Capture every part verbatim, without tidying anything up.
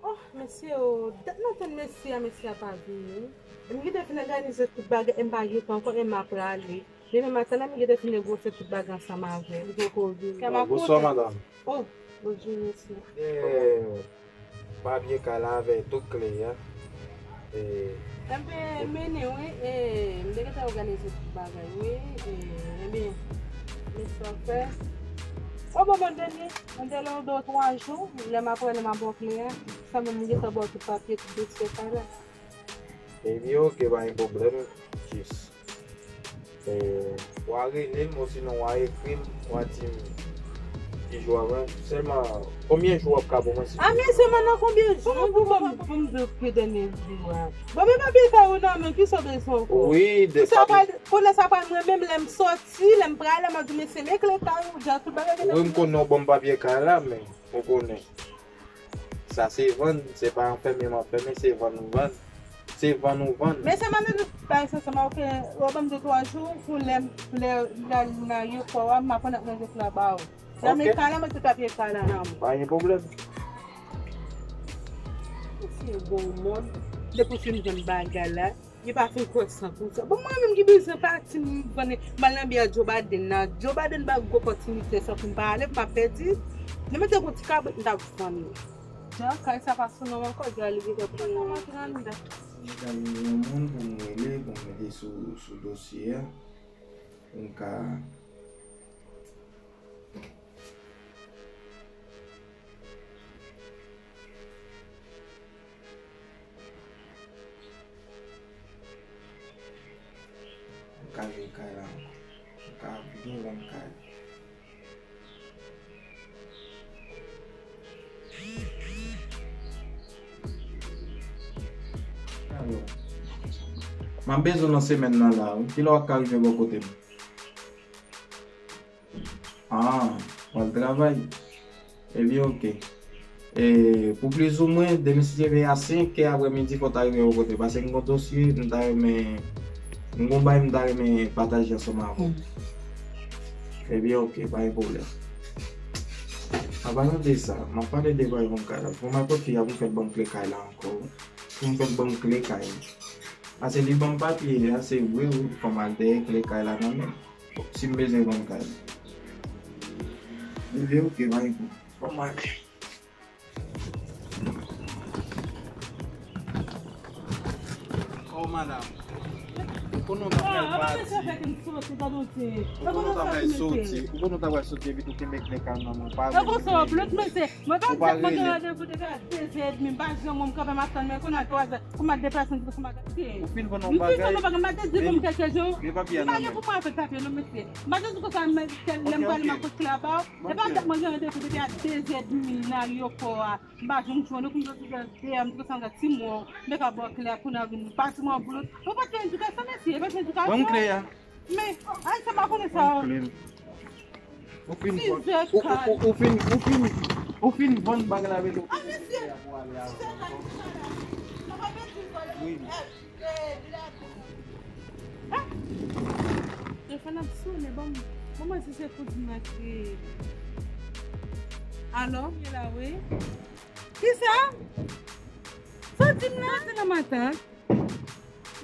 Oh, mesye, oh, dat m ap tann mesye a, mesye a pa vini. M gentan fin òganize tout bagay, m pa gen tan ankò, e m ap prale. Demen maten la, m gentan fin negosye tout bagay ansanm avè l. Li poko vini. Kè m ap kontan. Bonswa, madanm. Oh, bonjou, mesye. Eh, papye kay la avè tout kle a. Eh, Ebyen, mennen, wi, eh, m te gentan òganize tout bagay, wi, eh, ebyen, mesye a fè. Oh, bon, bon, dènye, mwen te lè yon de twa jou, lè m ap prale, m ap ba w kle a. Sa menm, m gentan ba w tout papye, tout dosye kay la. Ebyen, oke, pa gen pwoblèm. Jis, eh, w a rele m, osinon w a ekri m, w a di m ki jou w ap rann. Sèlman, konbyen jou w ap ka ban mwen, silvouplè? A, men sèlman nan konbyen jou pou, pou, pou m di w ki dènye jou a? Bon, men papye kay ou nan men, kisa w bezwen ankò? Wi, de papye. Kounye a sa pral mwen menm, lè m sòti, lè m prale, m ap di, "Mesye, men kle kay ou, jan tout bagay gentan fini." Wi, m konnen w ban m papye kay la, men ou konnen. Sa se vann, se pa anfèmen m anfèmen, se vann m vann. Se vann ou vann. Men se mande tout bagay sa, sa, ok, w ap ban m de twa jou pou lè, lè, lè, lè ayewopò a, m ap ann ap manje kla ba ou. Nan men kay la, mete papye kay la nan men. Pa gen pwoblèm. Se bon moun. Depi w fin jwenn bagay la, li pa fin kwè san pou san. Bon, mwen menm ki bezwen pati, m vann, m al nan biyè Joe Biden nan. Joe Biden ba gwo opòtinite, san pou m pa ale, pou m ap pèdi. Li mete gwo ti kabrit, m t ap vann li. Jan kay sa pa sou non ankò, jan li gentan pran nan anndan. Mwen ta gen yon moun pou m rele, pou m mete sou, sou dosye a, pou m ka M ka jwe kay la ankò. M ka byen vann kay. Alò, m ap bezwen w nan semèn nan la, wi. Kilè w ap ka rive bò kote m? Ah, w al travay? Ebyen, oke. E, pou plizoumwen, demen si Dye vle, a senk è aprèmidi, fò w ta rive bò kote m. Paske m gon dosye, m ta renmen, m gon bagay m ta renmen pataje ansanm avè w. Ebyen, oke, pa gen pwoblèm. An palan de sa, m ap pale de bagay konn kay la. Pou mwen kot fi a pou fè l ban m kle kay la ankò. Pou m fè l ban m kle kay. Paske li ban m papye a, se vre, wi, fò m al dèyè kle kay la nan men. Si m bezwen vann kay. Leve, oke, pa gen pwoblèm. Fò m ale. Oh, madam. Ou konnen w ta pral pati. Ou konnen w ta pral soti. Ou konnen w ta pral soti epi tou kenbe kle kay nan men w. Pa vin. Ou pa rele. Mwen pa di mwen gen randevou depi a de zè edmi, m pa janm wè m kanpe m ap tann, men kounye a twa zè. Kòman deplase m pou kòman gade? Ou fin vann yon bagay. M fin vann yon bagay, m pa te di pou m kèk jou. Men papye a nan men. M pa gen pou mwen avèk papye non, mesye. M pa te di konsa, men lè m prale m ap pot kle a ba w. E pa dat mwen gen randevou depi a de zè edmi nan ayewopò a. M pa janm jwenn ou, pou m soti de a, m te konsa m gade ti mwen, m te ka ba w kle a, kounye a vin pati mwen boulot. Mwen pa t gen edikasyon, mesye, e pa t gen edikasyon. Ban m kle a. Men, ay, sa m pa konnen sa. Ou fin, ou, ou, ou, ou fin, ou fin, ou fin vann bagay la, men ou... Ah, mesye! Wi. Ah! Telefòn ap sonnen, ban m, ban m wè si se kouzin nan ki... Alo, li la, wi. Kisa? Sa w di m nan? Sa w di nan matant?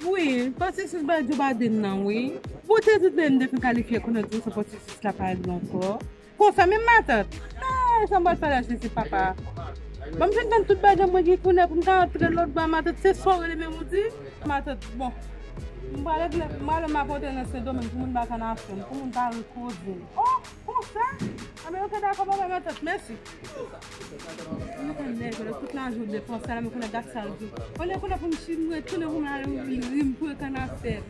Wi, pwosesis bay Joe Biden nan, wi. Bon, te di m te fin kalifye kounye a di w se pwosesis la pa rive ankò. Konsa, menm matant. Ah, sa m pral fè la, Jezi, papa. Ban m fin tann tout bagay mwen gen kounye a pou m ka antre lòt bò, matant. Se sa w rele menm ou di? Matant, bon. M prale, m prale, m ap antre nan Sendomeng pou moun pa ka nan afè m, pou moun pa ri koze m. Oh, konsa? Anben, oke, dakò, papa, matant, mèsi. Mwen konn nèg yo tout lajounen panse a la, men kounye a gad sa l di. Olye kounye a pou m chim retounen pou m al ri m pou yo ka nan afè m.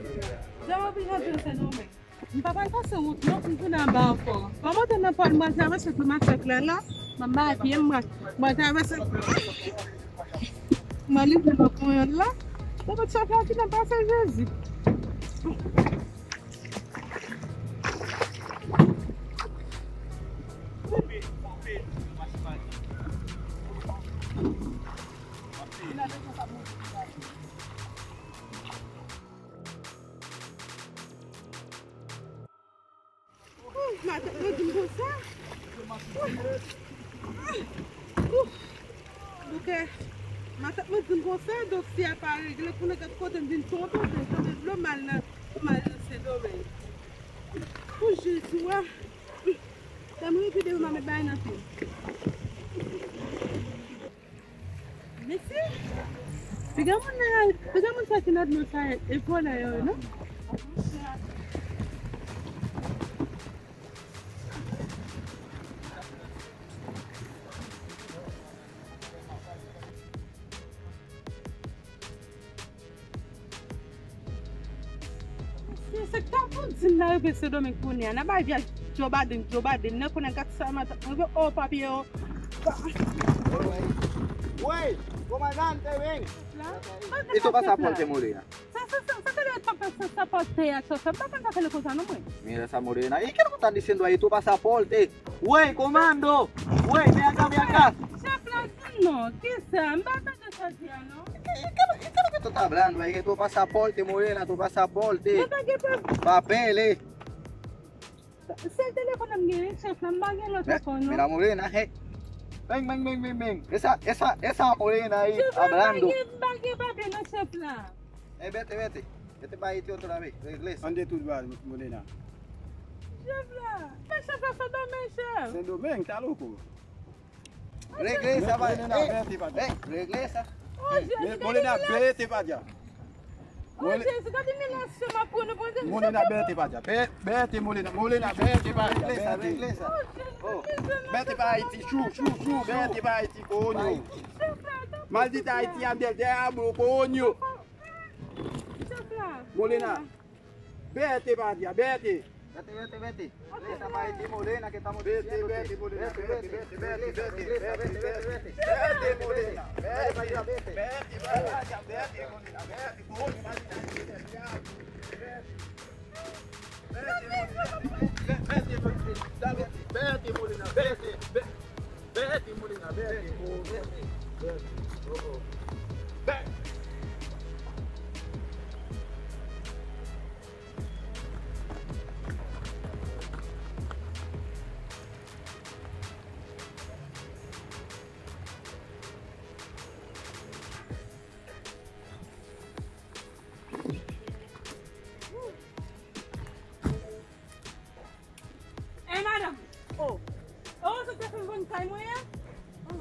Jan mwen vin rantre nan Sendomeng. M pa pral pase wont non pou m tounen anba ankò. Ban m antre nan pòl, m pral travèse tout machann la la. M ap bay pye m, m pral travèse. M pral livre nan konyon la. Depi chofè a ki nan pase Jezi. Ooh, matant mwen di m konsa. Ooh. Ooh. Bouke, matant mwen di m konsa, dosye a pa regle, kounye a gad kote m vin tonbe, m vin tonbe dlo mal nan, mal nan Sendomeng. Pou Jezi, wa. Lè m rive devan m ap met bagay nan pye. Mesye, piga moun nan, piga moun sa ki nan dlo sa, e vòlè yo, non? Se, se sa pou di m nan rive Sendomeng kounye a. Nan bay vye Joe Biden, Joe Biden nan kounye a, gad sa matant mwen rive, o papye yo. Wey, komandante, ven. E to pasaporte mole a. Sa, sa, sa, sa, sa, sa, sa, pasaporte a, chofè. M pa konn sa fè l konsa non mwen. Mira sa morena. E kèl konta diciendo ahí tu pasaporte? Wey, komando. Wey, ven acá, ven acá. Chèf la, di m non. Kisa? M pa tande sa di a non. ¿Y qué, y qué, y qué es lo que tú estás hablando? Ahí que tu pasaporte, morena, tu pasaporte. Mwen pa gen pa- Papeles. Se telefòn nan m gen, chèf la, m pa gen lòt telefòn non. Mira, morena, hey. Ven, ven, ven, ven, ven. Esa, esa, esa morena ahí hablando. Chèf la, m pa gen, m pa gen papye non, chèf la. Eh, vete, vete. Vete pa Ayiti otra vez. Regresa. Ande tout bal, Molena. Chèf la. Men chèf la, Sendomeng, chèf. Sendomeng, ta loko. Regresa, va. Molena, vete pa allá. Ey, regresa. Oh, Jezi, Molena, vete pa allá. Oh, Jezi, gade imilyasyon m ap pran, Bondye. Molena, vete pa allá. Ve-, vete, Molena. Molena, vete pa allá. Regresa, regresa. Oh, Jezi, vete pa Ayiti, chou, chou, chou, vete pa Ayiti, coño. Maldita haitiano del diablo, coño. Molena, vete pa allá, vete. Vete, vete, vete. Regresa pa Haití, Molena, que estamos diciéndote. Vete, vete, Molena, vete, vete, vete, vete, vete. Vete, Molena, vete, vete, vete, Molena, vete, coño, maldita haitiano del diablo. Vete. Vete, vete, vete, Molina, vete, vete, vete, Molina, vete, oh, vete, vete, oh, oh. Vete. Eh, madanm. Oh. Oh, se te fè vwann kay mwen an? Oh.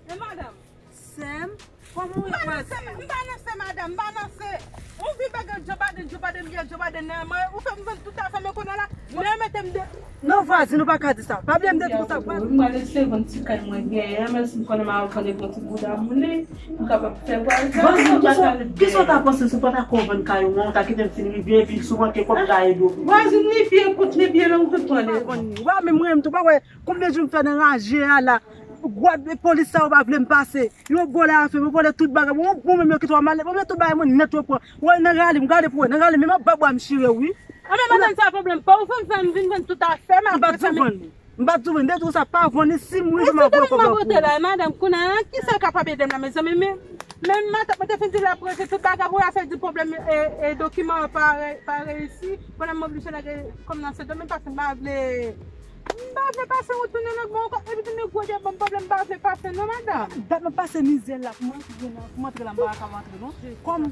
Eh, madanm. Sè m, kòman w ye, vwazin? M pa nan sè, madanm, m pa nan sè. Ou vin bagay Joe Biden, Joe Biden, byen Joe Biden nan, mwen, ou fè m vann tout afè mwen konnen la. Mwen mete m de. Non, vwazin, ou pa ka di sa. Pa bliye m de tout sa, vwazin. M pral eseye vann ti kay mwen genyen an, men si m konnen m a vann yon ti bouda moule. M kapab fè vwazin, vwazin, kisa, kisa w ta panse si w pa ta ko vann kay ou an, w ta kite m fin rive, epi si w manke kòb, m ta ede w. Vwazin, li pye kout, li pye long, tout pran li. Wa, men mwen, m tou pa wè konbyen jou m fè nan raje a la. Gwad polis sa yo pa vle m pase. Yo vòlè afè m, yo vòlè tout bagay. Bon, bon, menm yo kite w mal, bon, men tout bagay mwen nèt yo pran. Wè, nan rale m, gade pou wè, nan rale m, men m ap ba bwa m chire, wi. A, men madanm, sa pwoblèm pa w, fè m fè m vin vann tout afè m, m pa di vann. M pa di w, m te di w sa pa vann, ni si m rive m ap voye kòb la pou ou. Madanm, kounye a, kisa k kapab ede m la, mezanmi? Men, men matant mwen te fin di l ap ranje tout bagay pou la, sa di pwoblèm, e, e, dokiman yo pa re-, pa reyisi. Kounye a, m oblije lage kòm nan Sendomeng, paske m pa vle, m pa vle pase wout tounen lòt bò ankò. Epi tounen gwo dye ban m pwoblèm, m pa vle pase non, madanm. Dat m ap pase mizè la, pou m antre la, pou m antre la, m pa ka antre non. Kòm